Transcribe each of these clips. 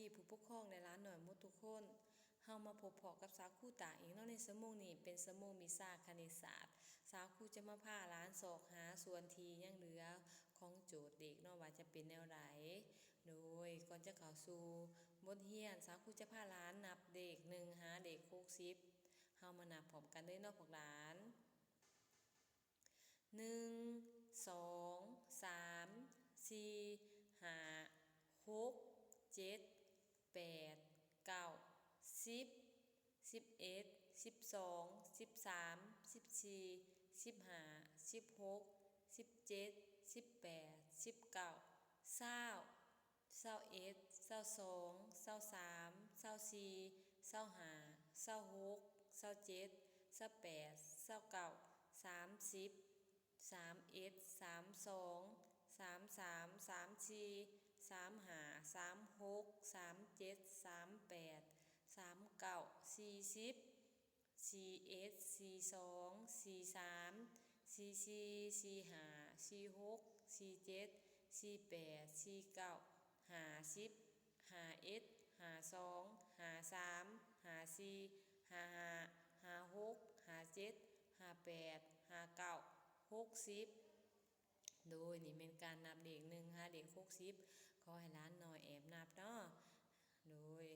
ທີ່ຜູ້ປົກຄອງ ແລະ ຫຼານນ້ອຍໝົດທຸກຄົນ, ເຮົາມາພົບພໍ້ກັບສາວຄູຕາອີກເນາະ. ໃນຊົ່ວໂມງນີ້ເປັນຊົ່ວໂມງວິຊາຄະນິດສາດ. ສາວຄູຈະມາພາຫຼານຊອກຫາສ່ວນທີ່ຍັງເຫຼືອຂອງໂຈດເລກເນາະ ວ່າຈະເປັນແນວໃດ. ໂດຍ ກ່ອນຈະເຂົ້າສູ່ບົດຮຽນ, ສາວຄູຈະພາຫຼານນັບເລກໜຶ່ງຫາເລກຫົກສິບ. ເຮົາມານັບພ້ອມກັນເລີຍເນາະພວກຫຼານ. ໜຶ່ງ ສອງ ສາມ ສີ່ ຫ້າ ຫົກ ເຈັດ ແປດ ເກົ້າ ສິບ ສິບເອັດ ສິບສອງ ສິບສາມ ສິບສີ່ ສິບຫ້າ ສິບຫົກ ສິບເຈັດ ສິບແປດ ສິບເກົ້າ ຊາວ ຊາວເອັດ ຊາວສອງ ຊາວສາມ ຊາວສີ່ ຊາວຫ້າ ຊາວຫົກ ຊາວເຈັດ ຊາວແປດ ຊາວເກົ້າ ສາມສິບ ສາມເອັດ ສາມສອງ ສາມສາມ ສາມສີ່ ສາມຫ້າ ສາມຫົກ ສາມເຈັດ ສາມແປດ ສາມເກົ້າ ສີ່ສິບ ສີ່ເອັດ ສີ່ສອງ ສີ່ສາມ ສີ່ສີ່ ສີ່ຫ້າ ສີ່ຫົກ ສີ່ເຈັດ ສີ່ແປດ ສີ່ເກົ້າ ຫ້າສິບ ຫ້າເອັດ ຫ້າສອງ ຫ້າສາມ ຫ້າສີ່ ຫ້າຫ້າ ຫ້າຫົກ ຫ້າເຈັດ ຫ້າແປດ ຫ້າເກົ້າ ຫົກສິບ. ໂດຍ ນີ້ແມ່ນການນັບເລກໜຶ່ງຫາເລກຫົກສິບ. ຂໍໃຫ້ຫຼານນ້ອຍແອບນັບເນາະ. ໂດຍ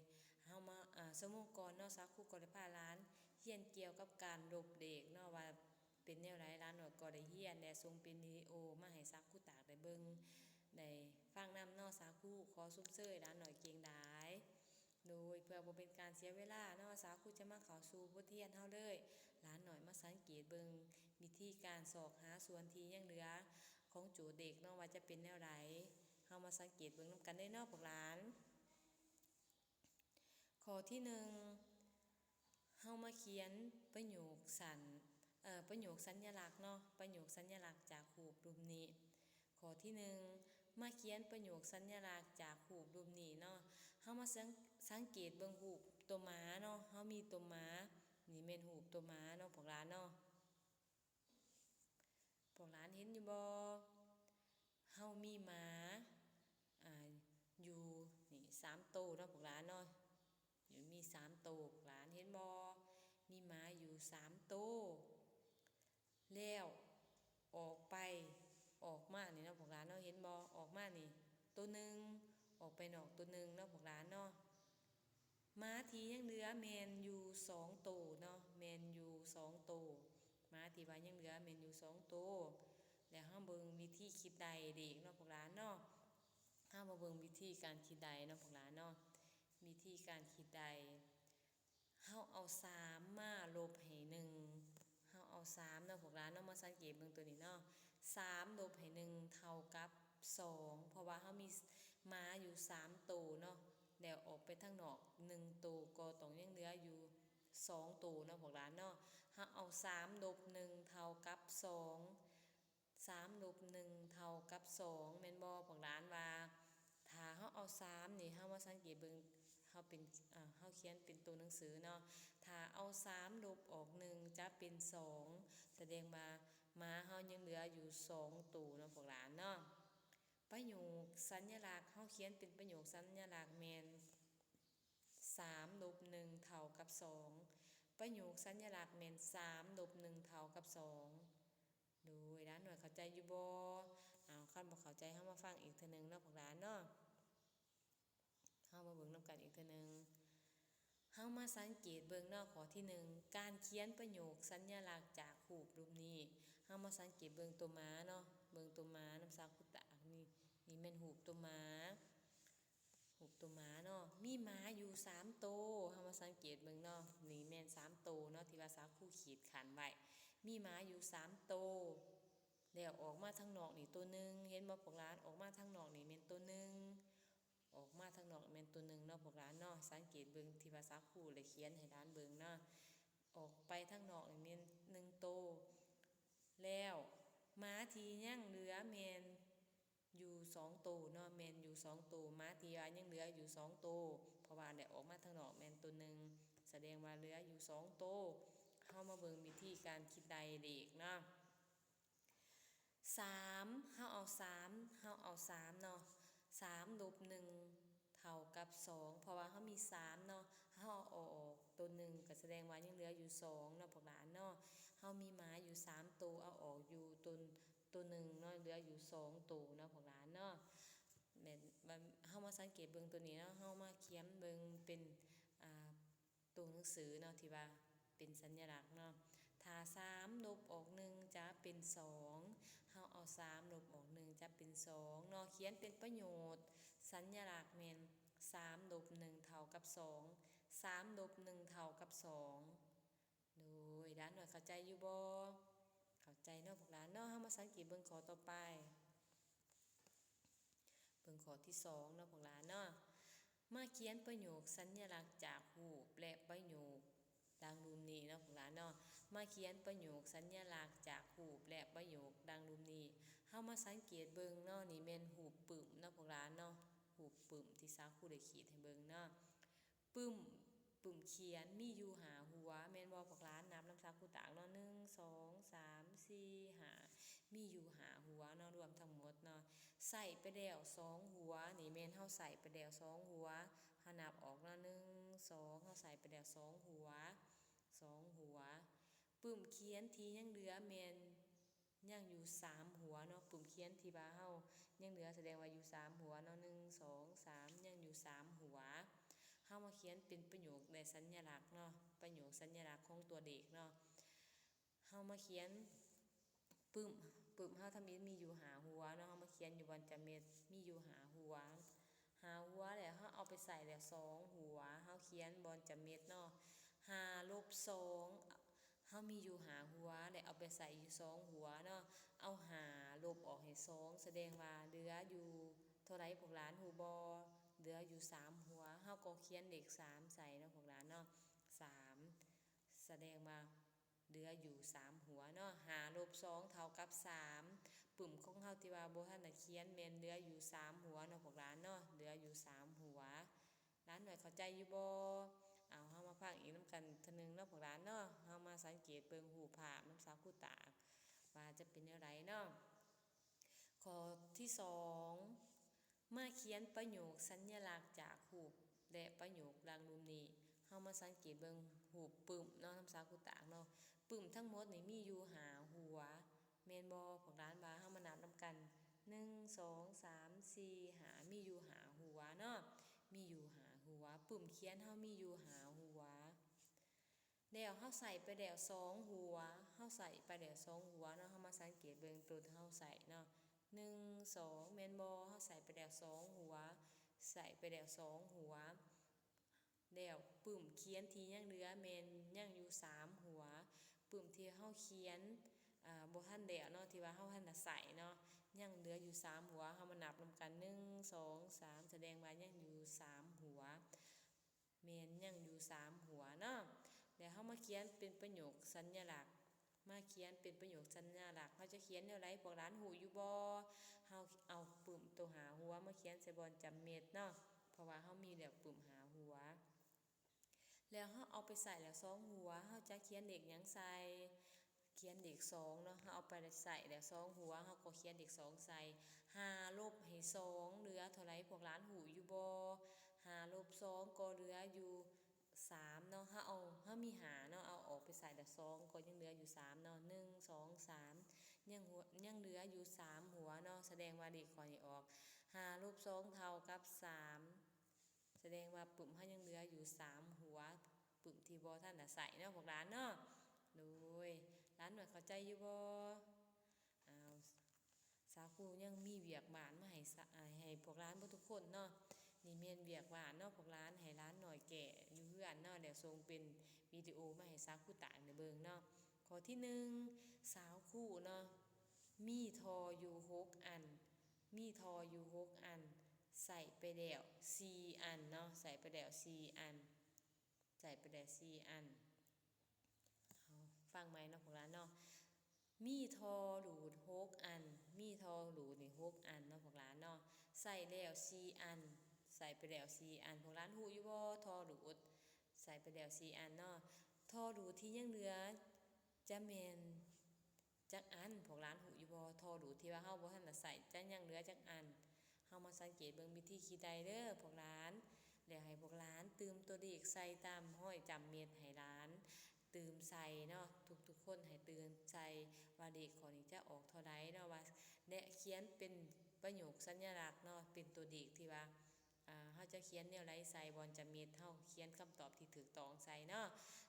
ເຮົາມາ ເອີ ຊົ່ວໂມງກ່ອນເນາະ ສາວຄູກໍໄດ້ພາຫຼານຮຽນກ່ຽວກັບການລົບເລກເນາະ ວ່າເປັນແນວໃດ. ຫຼານນ້ອຍກໍໄດ້ຮຽນ ແລະ ສົ່ງເປັນວິດີໂອມາໃຫ້ສາວຄູຕາກໄດ້ເບິ່ງ ໄດ້ຟັງນຳເນາະ. ສາວຄູຂໍຊົມເຊີຍຫຼານນ້ອຍເກັ່ງຫຼາຍ. ໂດຍ ເພື່ອບໍ່ເປັນການເສຍເວລາເນາະ, ສາວຄູຈະມາເຂົ້າສູ່ບົດຮຽນເຮົາເລີຍ. ຫຼານນ້ອຍມາສັງເກດເບິ່ງວິທີການຊອກຫາສ່ວນທີ່ຍັງເຫຼືອຂອງໂຈດເລກເນາະ ວ່າຈະເປັນແນວໃດ. ເຮົາມາສັງເກດເບິ່ງນຳກັນເລີຍເນາະພວກຫຼານ. ຂໍ້ທີໜຶ່ງ ເຮົາມາຂຽນປະໂຫຍກສັ້ນ ເອີ ປະໂຫຍກສັນຍະລັກເນາະ, ປະໂຫຍກສັນຍະລັກຈາກຮູບຮູບນີ້. ຂໍ້ທີໜຶ່ງ ມາຂຽນປະໂຫຍກສັນຍະລັກຈາກຮູບຮູບນີ້ເນາະ. ເຮົາມາສັງ ສັງເກດເບິ່ງຮູບໂຕໝາເນາະ, ເຮົາມີໂຕໝາ, ນີ້ແມ່ນຮູບໂຕໝາເນາະພວກຫຼານເນາະ. ພວກຫຼານເຫັນຢູ່ບໍ່? ເຮົາມີໝາ ອາ ຢູ່ນີ້ສາມໂຕເນາະພວກຫຼານເນາະ, ຢູ່ມີສາມໂຕ. ພວກຫຼານເຫັນບໍ່? ມີໝາຢູ່ສາມໂຕ. ແລ້ວອອກໄປ ອອກມານີ້ເນາະພວກຫຼານເນາະ, ເຫັນບໍ່? ອອກມານີ້ໂຕໜຶ່ງ, ອອກໄປນອກໂຕໜຶ່ງເນາະພວກຫຼານເນາະ. ໝາທີ່ຍັງເຫຼືອແມ່ນຢູ່ສອງໂຕເນາະ, ແມ່ນຢູ່ສອງໂຕ. ໝາທີ່ວ່າຍັງເຫຼືອແມ່ນຢູ່ສອງໂຕ. ແລ້ວເຮົາເບິ່ງວິທີຄິດໄລ່ເລກເນາະພວກຫຼານເນາະ. ເຮົາມາເບິ່ງວິທີການຄິດໄລ່ເນາະພວກຫຼານເນາະ. ວິທີການຄິດໄລ່ ເຮົາເອົາສາມມາລົບໃຫ້ໜຶ່ງ, ເຮົາເອົາສາມເນາະພວກຫຼານເນາະ, ມາສັງເກດເບິ່ງໂຕນີ້ເນາະ, ສາມລົບໃຫ້ໜຶ່ງເທົ່າກັບສອງ ເພາະວ່າເຮົາມີໝາຢູ່ສາມໂຕເນາະ, ແລ້ວອອກໄປທາງນອກໜຶ່ງໂຕ ກໍຕ້ອງຍັງເຫຼືອຢູ່ສອງໂຕເນາະພວກຫຼານເນາະ. ເຮົາເອົາສາມລົບໜຶ່ງເທົ່າກັບສອງ ສາມລົບໜຶ່ງເທົ່າກັບສອງ ແມ່ນບໍ່ພວກຫຼານ? ວ່າຖ້າເຮົາເອົາສາມນີ້ ເຮົາມາສັງເກດເບິ່ງ ເຮົາເປັນ ເຮົາຂຽນເປັນໂຕໜັງສືເນາະ, ຖ້າເອົາສາມລົບອອກໜຶ່ງຈະເປັນສອງ ສະແດງວ່າໝາເຮົາຍັງເຫຼືອຢູ່ສອງໂຕເນາະພວກຫຼານເນາະ. ປະໂຫຍກສັນຍະລັກ ເຮົາຂຽນເປັນປະໂຫຍກສັນຍະລັກແມ່ນ ສາມລົບໜຶ່ງເທົ່າກັບສອງ, ປະໂຫຍກສັນຍະລັກແມ່ນສາມລົບໜຶ່ງເທົ່າກັບສອງ. ໂດຍ ຫຼານນ້ອຍເຂົ້າໃຈຢູ່ບໍ່? ເອົາ ຄັນບໍ່ເຂົ້າໃຈ ເຮົາມາຟັງອີກເທື່ອໜຶ່ງເນາະພວກຫຼານເນາະ, ເຮົາມາເບິ່ງນຳກັນອີກເທື່ອໜຶ່ງ. ເຮົາມາສັງເກດເບິ່ງເນາະ ຂໍ້ທີໜຶ່ງ ການຂຽນປະໂຫຍກສັນຍະລັກຈາກຮູບຮູບນີ້. ເຮົາມາສັງເກດເບິ່ງໂຕໝາເນາະ, ເບິ່ງໂຕໝານຳສາວຄູຕາກນີ້, ນີ້ແມ່ນຮູບໂຕໝາ. ຮູບໂຕໝາເນາະ, ມີໝາຢູ່ສາມໂຕ, ເຮົາມາສັງເກດເບິ່ງເນາະ, ນີ້ແມ່ນສາມໂຕເນາະ ທີ່ວ່າສາວຄູຂີດຂັ້ນໄວ້, ມີໝາຢູ່ສາມໂຕ. ແລ້ວອອກມາທາງນອກນີ້ໂຕໜຶ່ງ, ເຫັນບໍ່ພວກຫຼານ? ອອກມາທາງນອກນີ້ແມ່ນໂຕໜຶ່ງ, ອອກມາທາງນອກແມ່ນໂຕໜຶ່ງເນາະພວກຫຼານເນາະ. ສັງເກດເບິ່ງທີ່ວ່າສາວຄູໄດ້ຂຽນໃຫ້ຫຼານເບິ່ງເນາະ, ອອກໄປທາງນອກນີ້ແມ່ນໜຶ່ງໂຕ. ແລ້ວໝາທີ່ຍັງເຫຼືອແມ່ນ ຢູ່ສອງໂຕເນາະ, ແມ່ນຢູ່ສອງໂຕ, ໝາທີ່ວ່າຍັງເຫຼືອຢູ່ສອງໂຕ, ເພາະວ່າໄດ້ອອກມາທາງນອກແມ່ນໂຕໜຶ່ງ, ສະແດງວ່າເຫຼືອຢູ່ສອງໂຕ. ເຮົາມາເບິ່ງວິທີການຄິດໄລ່ເລກເນາະ. ສາມ ເຮົາເອົາສາມ, ເຮົາເອົາສາມເນາະ, ສາມລົບໜຶ່ງ ເທົ່າກັບສອງ ເພາະວ່າເຮົາມີສາມເນາະ ເຮົາເອົາອອກໂຕໜຶ່ງ ກໍສະແດງວ່າຍັງເຫຼືອຢູ່ສອງເນາະພວກຫຼານເນາະ. ເຮົາມີໝາຢູ່ສາມໂຕ ເອົາອອກຢູ່ໂຕ ໂຕໜຶ່ງເນາະ ເຫຼືອຢູ່ສອງໂຕເນາະພວກຫຼານເນາະ. ແມ່ນ ເຮົາມາສັງເກດເບິ່ງໂຕນີ້ເນາະ ເຮົາມາຂຽນເບິ່ງເປັນ ອ່າ ໂຕໜັງສືເນາະ ທີ່ວ່າເປັນສັນຍະລັກເນາະ. ຖ້າສາມລົບອອກໜຶ່ງຈະເປັນສອງ ເຮົາເອົາສາມລົບອອກໜຶ່ງຈະເປັນສອງເນາະ. ຂຽນເປັນປະໂຫຍກສັນຍະລັກແມ່ນ ສາມລົບໜຶ່ງເທົ່າກັບສອງ ສາມລົບໜຶ່ງເທົ່າກັບສອງ. ໂດຍ ຫຼານນ້ອຍເຂົ້າໃຈຢູ່ບໍ່? ເຂົ້າໃຈເນາະພວກຫຼານເນາະ. ເຮົາມາສັງເກດເບິ່ງຂໍ້ຕໍ່ໄປ ເບິ່ງຂໍ້ທີສອງເນາະພວກຫຼານເນາະ. ມາຂຽນປະໂຫຍກສັນຍະລັກຈາກຮູບ ແລະ ປະໂຫຍກດັ່ງລຸ່ມນີ້ເນາະພວກຫຼານເນາະ. ມາຂຽນປະໂຫຍກສັນຍະລັກຈາກຮູບ ແລະ ປະໂຫຍກດັ່ງລຸ່ມນີ້. ເຮົາມາສັງເກດເບິ່ງເນາະ ນີ້ແມ່ນຮູບປຶ້ມເນາະພວກຫຼານເນາະ. ຮູບປຶ້ມທີ່ສາວຄູໄດ້ຂີດໃຫ້ເບິ່ງເນາະ. ປຶ້ມ ປຶ້ມຂຽນມີຢູ່ຫ້າຫົວ ແມ່ນບໍ່ພວກຫຼານ? ນັບນຳສາວຄູຕາກເນາະ ໜຶ່ງ ສອງ ສາມ ສີ່ ຫ້າ ມີຢູ່ຫ້າຫົວເນາະ ລວມທັງໝົດເນາະ. ໃຊ້ໄປແລ້ວສອງຫົວ ນີ້ແມ່ນເຮົາໃຊ້ໄປແລ້ວສອງຫົວ ເຮົານັບອອກເນາະ ໜຶ່ງ ສອງ ເຮົາໃຊ້ໄປແລ້ວສອງຫົວ ສອງຫົວ. ປຶ້ມຂຽນທີ່ຍັງເຫຼືອແມ່ນ ຍັງຢູ່ສາມຫົວເນາະ. ປຶ້ມຂຽນທີ່ວ່າເຮົາຍັງເຫຼືອສະແດງວ່າຢູ່ສາມຫົວເນາະ ໜຶ່ງ ສອງ ສາມ ຍັງຢູ່ສາມຫົວ. ເຮົາມາຂຽນເປັນປະໂຫຍກ ແລະ ສັນຍະລັກເນາະ ປະໂຫຍກສັນຍະລັກຂອງຕົວເລກເນາະ. ເຮົາມາຂຽນປຶ້ມ ປຶ້ມເຮົາທຳອິດມີຢູ່ຫ້າຫົວເນາະ ເຮົາມາຂຽນຢູ່ບ່ອນຈະເມັດ ມີຢູ່ຫ້າຫົວ ຫ້າຫົວແລ້ວເຮົາເອົາໄປໃສ່ແລ້ວສອງຫົວ ເຮົາຂຽນບ່ອນຈະເມັດເນາະ ຫ້າລົບສອງ ເຮົາມີຢູ່ຫ້າຫົວ ແລ້ວເອົາໄປໃສ່ຢູ່ສອງຫົວເນາະ ເອົາຫ້າລົບອອກໃຫ້ສອງ ສະແດງວ່າເຫຼືອຢູ່ເທົ່າໃດພວກຫຼານຮູ້ບໍ່? ເຫຼືອຢູ່ສາມຫົວ ເຮົາກໍຂຽນເລກສາມໃສ່ເນາະພວກຫຼານເນາະ ສາມ ສະແດງວ່າເຫຼືອຢູ່ສາມຫົວເນາະ ຫ້າລົບສອງເທົ່າກັບສາມ ປຶ້ມຂອງເຮົາທີ່ວ່າບໍ່ທັນໄດ້ຂຽນແມ່ນເຫຼືອຢູ່ສາມຫົວເນາະພວກຫຼານເນາະ ເຫຼືອຢູ່ສາມຫົວ. ຫຼານນ້ອຍເຂົ້າໃຈຢູ່ບໍ່? ເອົາ ເຮົາມາຟັງອີກນຳກັນເທື່ອໜຶ່ງເນາະພວກຫຼານເນາະ ເຮົາມາສັງເກດເບິ່ງຮູບພາບນຳສາວຄູຕາກວ່າຈະເປັນແນວໃດເນາະ. ຂໍ້ທີສອງ ມາຂຽນປະໂຫຍກສັນຍະລັກຈາກຮູບ ແລະ ປະໂຫຍກດັ່ງລຸ່ມນີ້ ເຮົາມາສັງເກດເບິ່ງຮູບປຶ້ມເນາະ ນຳສາວຄູຕາກເນາະ ປຶ້ມທັງໝົດນີ້ມີຢູ່ຫ້າຫົວ ແມ່ນບໍ່? ພວກຫຼານວ່າ ເຮົາມານັບນຳກັນ ໜຶ່ງ ສອງ ສາມ ສີ່ ຫ້າ ມີຢູ່ຫ້າຫົວເນາະ ມີຢູ່ຫ້າຫົວ ປຶ້ມຂຽນເຮົາມີຢູ່ຫ້າຫົວ ແລ້ວເຮົາໃສ່ໄປແລ້ວສອງຫົວ ເຮົາໃສ່ໄປແລ້ວສອງຫົວເນາະ ເຮົາມາສັງເກດເບິ່ງໂຕທີ່ເຮົາໃສ່ເນາະ ໜຶ່ງ ສອງ ແມ່ນບໍ່? ເຮົາໃສ່ໄປແລ້ວສອງຫົວ ໃສ່ໄປແລ້ວສອງຫົວ ແລ້ວປຶ້ມຂຽນທີ່ຍັງເຫຼືອແມ່ນຍັງຢູ່ສາມຫົວ ປຶ້ມທີ່ເຮົາຂຽນ ອ່າ ບໍ່ທັນແລ້ວເນາະ ທີ່ວ່າເຮົາບໍ່ທັນໄດ້ໃສ່ເນາະ ຍັງເຫຼືອຢູ່ສາມຫົວ ເຮົາມານັບນຳກັນ ໜຶ່ງ ສອງ ສາມ ສະແດງວ່າຍັງຢູ່ສາມຫົວ ແມ່ນຍັງຢູ່ສາມຫົວເນາະ ແລ້ວເຮົາມາຂຽນເປັນປະໂຫຍກສັນຍະລັກ ມາຂຽນເປັນປະໂຫຍກສັນຍະລັກ ເຮົາຈະຂຽນແນວໃດ? ພວກຫຼານຮູ້ຢູ່ບໍ່? ເຮົາເອົາປຶ້ມໂຕຫ້າຫົວມາຂຽນໃສ່ບ່ອນຈຳເມັດເນາະ ເພາະວ່າເຮົາມີແລ້ວປຶ້ມຫ້າຫົວ ແລ້ວເຮົາເອົາໄປໃສ່ແລ້ວສອງຫົວ ເຮົາຈະຂຽນເລກຫຍັງໃສ່? ຂຽນເລກສອງເນາະ ເຮົາເອົາໄປໃສ່ແລ້ວສອງຫົວ ເຮົາກໍຂຽນເລກສອງໃສ່ ຫ້າລົບໃຫ້ສອງເຫຼືອເທົ່າໃດ? ພວກຫຼານຮູ້ຢູ່ບໍ່? ຫ້າລົບສອງກໍເຫຼືອຢູ່ສາມເນາະ ເຮົາເອົາ ເຮົາມີຫ້າເນາະ ເອົາອອກໄປໃສ່ແລ້ວສອງກໍຍັງເຫຼືອຢູ່ສາມເນາະ ໜຶ່ງ ສອງ ສາມ ຍັງຫົວ ຍັງເຫຼືອຢູ່ສາມຫົວເນາະ ສະແດງວ່າເລກຂໍ້ນີ້ອອກ ຫ້າລົບສອງເທົ່າກັບສາມ ສະແດງວ່າປຶ້ມເຮົາຍັງເຫຼືອຢູ່ສາມຫົວ ປຶ້ມທີ່ບໍ່ທັນໄດ້ໃຊ້ເນາະພວກຫຼານເນາະ ໂດຍ ຫຼານນ້ອຍເຂົ້າໃຈຢູ່ບໍ່? ອ້າວ ສາວຄູຍັງມີວຽກບ້ານມາໃຫ້ສະ ອ່າ ໃຫ້ພວກຫຼານເບິດທຸກຄົນເນາະ ນີ້ແມ່ນວຽກບ້ານເນາະພວກຫຼານ ໃຫ້ຫຼານນ້ອຍແກ້ຢູ່ເຮືອນເນາະ ແລ້ວສົ່ງເປັນວິດີໂອມາໃຫ້ສາວຄູຕາກໄດ້ເບິ່ງເນາະ. ຂໍ້ທີໜຶ່ງ ສາວຄູເນາະ ມີທໍ່ຢູ່ຫົກອັນ ມີທໍ່ຢູ່ຫົກອັນ ໃຊ້ໄປແລ້ວສີ່ອັນເນາະ ໃຊ້ໄປແລ້ວສີ່ອັນ ໃຊ້ໄປແລ້ວສີ່ອັນ. ເອົາ ຟັງໃໝ່ເນາະພວກຫຼານເນາະ ມີທໍ່ດູດຫົກອັນ ມີທໍ່ດູດນີ້ຫົກອັນເນາະພວກຫຼານເນາະ ໃຊ້ແລ້ວສີ່ອັນ ໃຊ້ໄປແລ້ວສີ່ອັນ ພວກຫຼານຮູ້ຢູ່ບໍ່? ທໍ່ດູດໃຊ້ໄປແລ້ວສີ່ອັນເນາະ ທໍ່ດູດທີ່ຍັງເຫຼືອຈະແມ່ນ ຈັກອັນ? ພວກຫຼານຮູ້ຢູ່ບໍ່? ທໍ່ດູດທີ່ວ່າເຮົາບໍ່ທັນໄດ້ໃຊ້ ຈະຍັງເຫຼືອຈັກອັນ? ເຮົາມາສັງເກດເບິ່ງວິທີຄິດໄດ້ເດີພວກຫຼານ ແລ້ວໃຫ້ພວກຫຼານຕື່ມຕົວເລກໃສ່ຕາມຮອຍຈ້ຳເມັດ ໃຫ້ຫຼານຕື່ມໃສ່ເນາະ ທຸກໆຄົນໃຫ້ຕື່ມໃສ່ວ່າເລກຂໍ້ນີ້ຈະອອກເທົ່າໃດເນາະ ວ່າ ແລະ ຂຽນເປັນປະໂຫຍກສັນຍະລັກເນາະ ເປັນຕົວເລກທີ່ວ່າ ອ່າ ເຮົາຈະຂຽນແນວໃດໃສ່ບ່ອນຈ້ຳເມັດ ເຮົາຂຽນຄຳຕອບທີ່ຖືກຕ້ອງໃສ່ເນາະ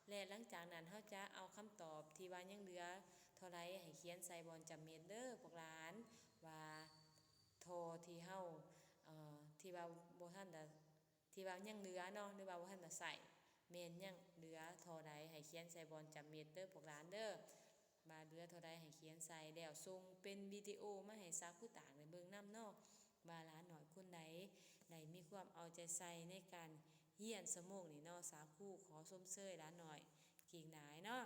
ແລະ ຫຼັງຈາກນັ້ນເຮົາຈະເອົາຄຳຕອບທີ່ວ່າຍັງເຫຼືອເທົ່າໃດໃຫ້ຂຽນໃສ່ບ່ອນຈ້ຳເມັດເດີພວກຫຼານ ວ່າທໍ່ທີ່ເຮົາ ເອີ ທີ່ວ່າບໍ່ທັນໄດ້ ທີ່ວ່າຍັງເຫຼືອເນາະ ຫຼືວ່າບໍ່ທັນໄດ້ໃຊ້ ແມ່ນຍັງເຫຼືອທໍ່ໃດໃຫ້ຂຽນໃສ່ບ່ອນຈ້ຳເມັດເດີພວກຫຼານເດີ ວ່າເຫຼືອທໍ່ໃດໃຫ້ຂຽນໃສ່ ແລ້ວສົ່ງເປັນວິດີໂອມາໃຫ້ສາວຄູຕ່າງໄດ້ເບິ່ງນຳເນາະ ວ່າຫຼານນ້ອຍຄົນໃດໄດ້ມີຄວາມເອົາໃຈໃສ່ໃນການຮຽນຊົ່ວໂມງນີ້ເນາະ ສາວຄູຂໍຊົມເຊີຍຫຼານນ້ອຍເກັ່ງຫຼາຍເນາະ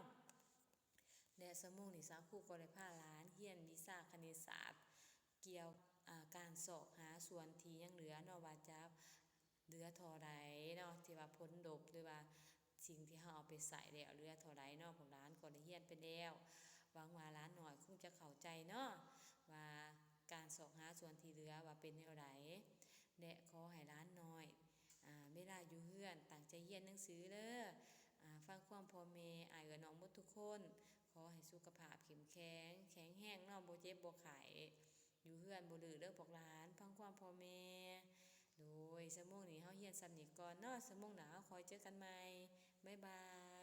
ແລະ ຊົ່ວໂມງນີ້ສາວຄູກໍໄດ້ພາຫຼານຮຽນວິຊາຄະນິດສາດ ກ່ຽວ ອ່າ ການຊອກຫາສ່ວນທີ່ຍັງເຫຼືອເນາະ ວ່າຈະເຫຼືອທໍ່ໃດເນາະ ທີ່ວ່າຜົນລົບ ຫຼືວ່າສິ່ງທີ່ເຮົາເອົາໄປໃຊ້ແລ້ວເຫຼືອທໍ່ໃດເນາະ ພວກຫຼານກໍໄດ້ຮຽນໄປແລ້ວ ຫວັງວ່າຫຼານນ້ອຍຄົງຈະເຂົ້າໃຈເນາະ ວ່າການຊອກຫາສ່ວນທີ່ເຫຼືອວ່າເປັນແນວໃດ ແລະ ຂໍໃຫ້ຫຼານນ້ອຍ ອ່າ ເວລາຢູ່ເຮືອນຕັ້ງໃຈຮຽນໜັງສືເດີ ອ່າ ຟັງຄວາມພໍ່ແມ່ ອ້າຍເອື້ອຍນ້ອງໝົດທຸກຄົນ ຂໍໃຫ້ສຸຂະພາບເຂັ້ມແຂງ ແຂງແຮງເນາະ ບໍ່ເຈັບບໍ່ໄຂ້ ຢູ່ເຮືອນບໍ່ດື້ເດີພວກຫຼານ ຟັງຄວາມພໍ່ແມ່ ໂດຍ ຊົ່ວໂມງນີ້ເຮົາຮຽນສ່ຳນີ້ກ່ອນເນາະ ຊົ່ວໂມງໜ້າເຮົາຄ່ອຍເຈີກັນໃໝ່ ບາຍບາຍ.